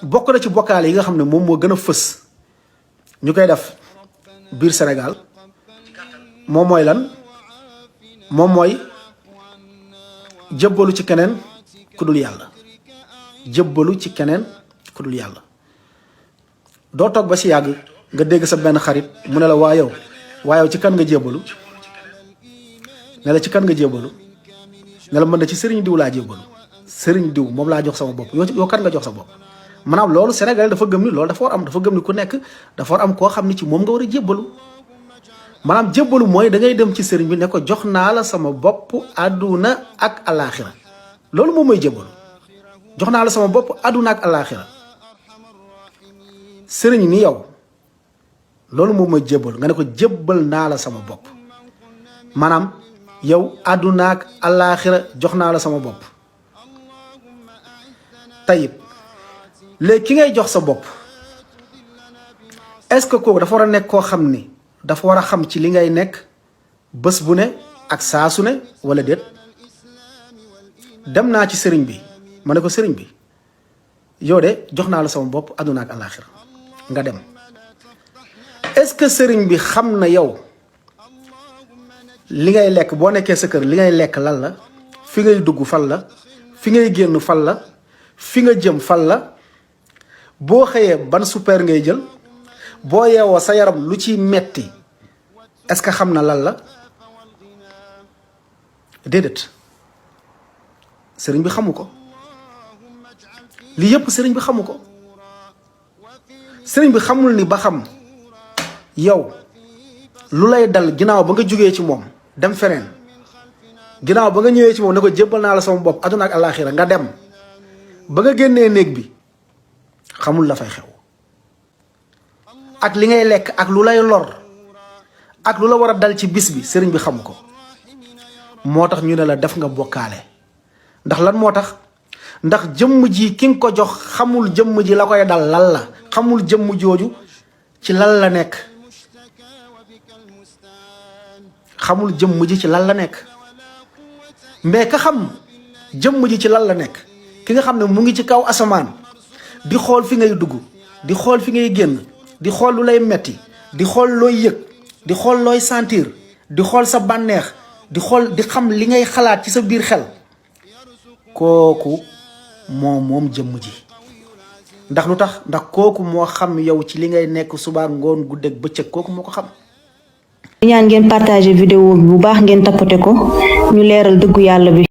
bokk na ci bokkaale yi nga xam ne moom moo gën a fës ñu koy def biir Sénégal moom mooy lan moom mooy jëbbalu ci keneen ku dul yàlla jëbbalu ci keneen ku dul yàlla doo toog ba si yàgg nga dégg sa benn xarit mu ne la waa yow ci kan nga jébbalu ne la ci kan nga jébbalu ne la mën na ci sëriñ diw laa jébbalu sëriñ diw moom laa jox sama bopp yow kan nga jox sa bopp maanaam loolu Sénégal dafa gëm ni loolu dafa war am dafa gëm ni ku nekk dafa war am koo xam ni ci moom nga war a jébbalu maanaam jébbalu mooy da ngay dem ci sëriñ bi ne ko jox naa la sama bopp àdduna ak alaaxira loolu moom mooy jébbalu jox naa la sama bopp àdduna ak alaaxira sëriñ ni yow loolu moom mooy jébbalu nga ne ko jébbal naa la sama bopp maanaam yow àdduna ak alaaxira jox naa la sama bopp tayib léegi ki ngay jox sa bopp est-ce que kooku dafa war a nekk koo xam ni dafa war a xam ci li ngay nekk bés bu ne ak saa su ne wala déet dem naa ci sëriñ bi ma ne ko sëriñ bi yow de jox naa la sama bopp àdduna ak alaaxira nga dem est-ce que sëriñ bi xam na yow li ngay lekk boo nekkee sa kër li ngay lekk lan la fi ngay dugg fan la fi ngay génn fan la fi nga jëm fan la boo xëyee ban super ngay jël boo yeewoo sa yaram lu ci metti est-ce que xam na lan la déedéet sëriñ bi xamu ko lii yëpp sëriñ bi xamu ko sëriñ bi xamul ni ba xam yow lu lay dal ginnaaw ba nga jógee ci moom dem feneen ginnaaw ba nga ñëwee ci moom ne ko jébbal naa la sama bopp àdduna ak alaaxira nga dem ba nga génnee néeg bi xamul la fay xew ak li ngay lekk ak lu lay lor ak lu la war a dal ci bis bi sëriñ bi xamu ko moo tax ñu ne la def nga bokkaale ndax lan moo tax ndax jëmm ji ki nga ko jox xamul jëmm ji la koy dal lan la xamul jëmm jooju ci lan la nekk xamul jëmm ji ci lan la nekk mais ka xam jëmm ji ci lan la nekk ki nga xam ne mu ngi ci kaw asamaan di xool fi ngay dugg di xool fi ngay génn di xool lu lay metti di xool looy yëg di xool looy sentir di xool sa bànneex di xool di xam li ngay xalaat ci sa biir xel kooku moom jëmm ji ndax lu tax ndax kooku moo xam yow ci li ngay nekk suba ngoon guddeeg bëccëg kooku moo ko xam. ñaan ngeen partager vidéo bi bu baax ngeen tapoter ko ñu leeral dëggu yàlla bi.